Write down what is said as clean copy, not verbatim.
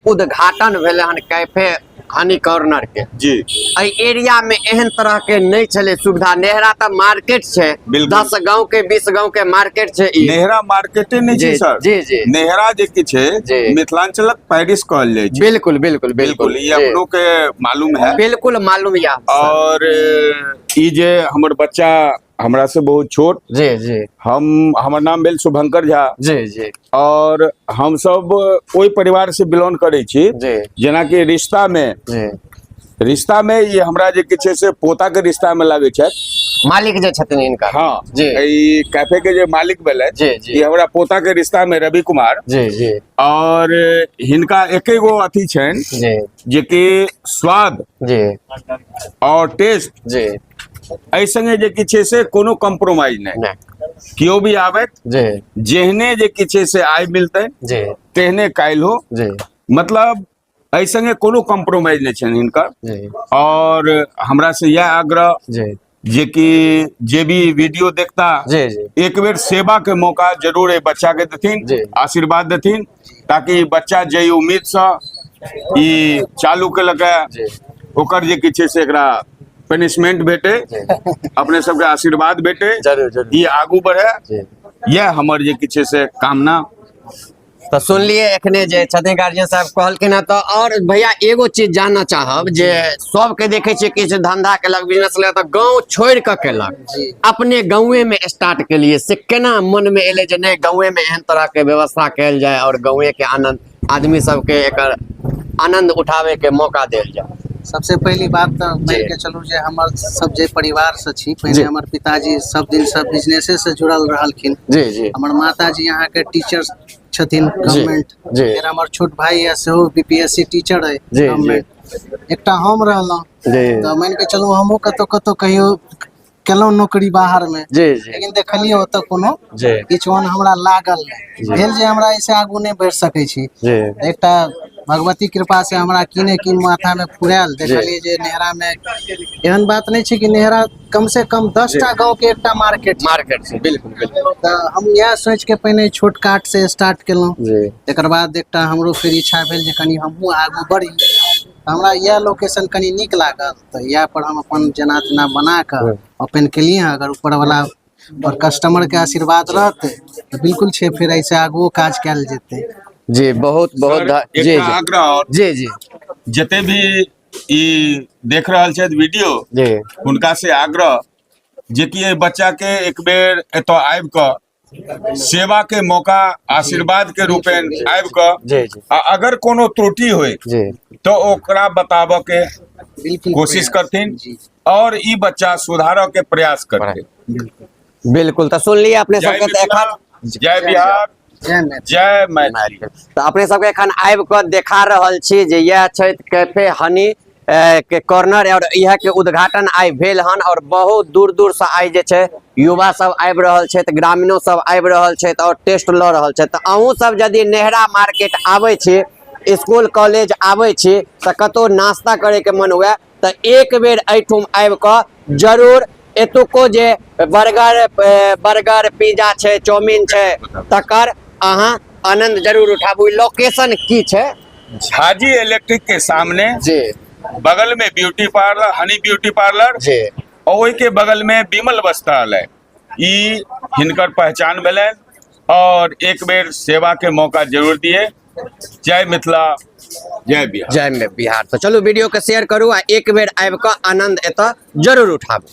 उद्घाटन भेलै हन कैफे हनी कॉर्नर के। जी। एहि एरिया में एहन तरह के नहीं छलै सुविधा। नेहरा तऽ मार्केट छै, बिल्कुल। 10 गांव के 20 गांव के मार्केट छै ई। नेहरा मार्केटे नहि छै जी, सर। जी, जी। नेहरा जे कि छै जी। मिथिलांचलक पेरिस कहल जाइ छै। बिल्कुल बिल्कुल बिल्कुल, बिल्कुल। ई अपनो के मालूम है। बिल्कुल मालूम या। और ई जे हमर बच्चा हमरा से बहुत छोट। जी जी। हमर नाम भेल शुभंकर झा। जी जी। और हम सब ओहि परिवार से बिलोंग करै छी। जी। जेनाकि रिश्ता में, जी। रिश्ता में ई हमरा जे कि छै से पोता के रिश्ता में लागै छथि। मालिक जे छथिन हिनकर। हाँ। जी। ई कैफे के जे मालिक भेलै, जी, जी। ई हमरा पोता के रिश्ता में रवि कुमार। जी जी। और हिनका एके गो अथी छनि जी। जे कि स्वाद जी। और टेस्ट जी। एहि संगे जे कि छै से कोनो कॉम्प्रोमाइज नहि। नहि। केओ भी आबैत जी। जेहने जे कि छै से आइ मिलतै जी। तेहने काल्हि हो। जी। मतलब एहि संगे कोनो कॉम्प्रोमाइज नहि छनि हिनकर। जी। और हमरा से यह आग्रह जी। जे कि जे भी वीडियो देखता जी जी। एक बेर सेवा के मौका जरूर एहि बच्चा के देथिन, जी। आशीर्वाद देथिन, ताकि बच्चा जे उम्मीद से ई चालू केलक है, जी। ओकर जे कि छै से एकरा पनिशमेंट भेटे, जी। अपने सबके आशीर्वाद भेटे, जरूर, जरूर। ई आगू बढ़े, जी। यह हमर जे कि छै से कामना। तऽ सुनलियै एखने जे छथिन गार्जियन साहब कहलखिन हँ। तऽ और भैया एगो चीज जानऽ चाहब जे सबके देखै छियै किछु धंधा केलक, बिजनेस केलक, तऽ गाँव छोड़ि कऽ केलक, जी। अपने गाँवे में स्टार्ट केलियै, से केना मन में एलै जे नहि गाँवे में एहन तरह के व्यवस्था कयल जाय और गाँवे के आनंद आदमी सबके एकर आनंद उठावे के मौका देल जाय? सबसे पहली बात तऽ जी। मानि के चलू जे हमर सब जे परिवार से छी, जी। पहिने हमर पिताजी सब दिन सब बिजनेसे से जुड़ल रहलखिन। जी जी। हमर माताजी अहाँके टीचर छथिन गवर्नमेंट। जी। फेर हमर छोट भाई यऽ सेहो बीपीएससी टीचर है जी, जी। गवर्नमेंट। एकटा हम रहलहुँ। जी। तऽ मानि के चलू हमहूँ कतौ कतौ कहियो केलहुँ नौकरी बाहर में। जी जी। लेकिन देखलियै ओतऽ कोनो जी। किछु ओहन हमरा लागल नहि। जी। भेल जे हमरा एहिसँ आगू नहि बढ़ि सकै छी। जी। एकटा भगवती कृपा से हमरा की ने की माथा में फुरायल, देखलियै जे नेहरा में एहन बात नहि छै कि नेहरा कम से कम 10टा गांव के एकटा मार्केट छै। मार्केट छै, बिल्कुल बिल्कुल। तऽ हम इएह सोचि के पहिने छोट काट से स्टार्ट केलहुँ। जी। तकर बाद एकटा हमरो फेर इच्छा भेल जे कनि हमहूँ आगू बढ़ी। तऽ हमरा इएह लोकेशन कनि नीक लागल तऽ इएह पर हम अपन जेना तेना बना कऽ ओपन केलियै हँ। अगर ऊपर वाला और कस्टमर के आशीर्वाद रहतै तऽ बिल्कुल छै, फेर एहिसँ आगुओ काज कयल जेतै। जी, बहुत बहुत सर, जी एकटा जी। आग्रह और जी जी। जते भी ई देख रहल छथि वीडियो, जी। हुनका से आग्रह जे कि एहि बच्चा के एक बेर एतऽ आबि कऽ सेवा के मौका आशीर्वाद के रूपेण आबि कऽ जी जी। आ अगर कोनो त्रुटि होय जी। तो ओकरा बताबऽ के बिल्कुल कोशिश प्रयास। करथिन जी। और ई बच्चा सुधारऽ के प्रयास करथिन। बिल्कुल बिल्कुल। तऽ सुनलियै अपने जय सबके तऽ मिथिला, एखन जय बिहार, जय मैथिली। जय मैथिली। तऽ अपने सबके एखन आबि कऽ देखा रहल छी जे इएह छथि कैफे हनी के कॉर्नर और इएह के उद्घाटन आइ भेल हन और बहुत दूर दूर से आइ जे छै युवा सब आबि रहल छथि, ग्रामीणो सब आबि रहल छथि और टेस्ट लऽ रहल छथि। तऽ अहूँ सब यदि नेहरा मार्केट आबै छी, स्कूल कॉलेज आबै छी तऽ कतहु नाश्ता करैके मन हुए तऽ एक बेर एहिठाम आबि कऽ जरूर एतुको जे बर्गर पिज्जा छै, चाउमीन छै, तकर अहाँ आनंद जरूर उठाबू। लोकेशन की छै? झाजी इलेक्ट्रिक के सामने जी। बगल में beauty parlour, honey beauty parlour जी। और ओहि के बगल में विमल वस्त्रालय, ई हिनकर पहचान भेलनि और एक बेर सेवा के मौका जरूर दिए। जय मिथिला, जय बिहार। जय बिहार। तो चलू वीडियो के शेयर करू आ एक बेर आबि कऽ आनंद एतऽ जरूर उठाबू।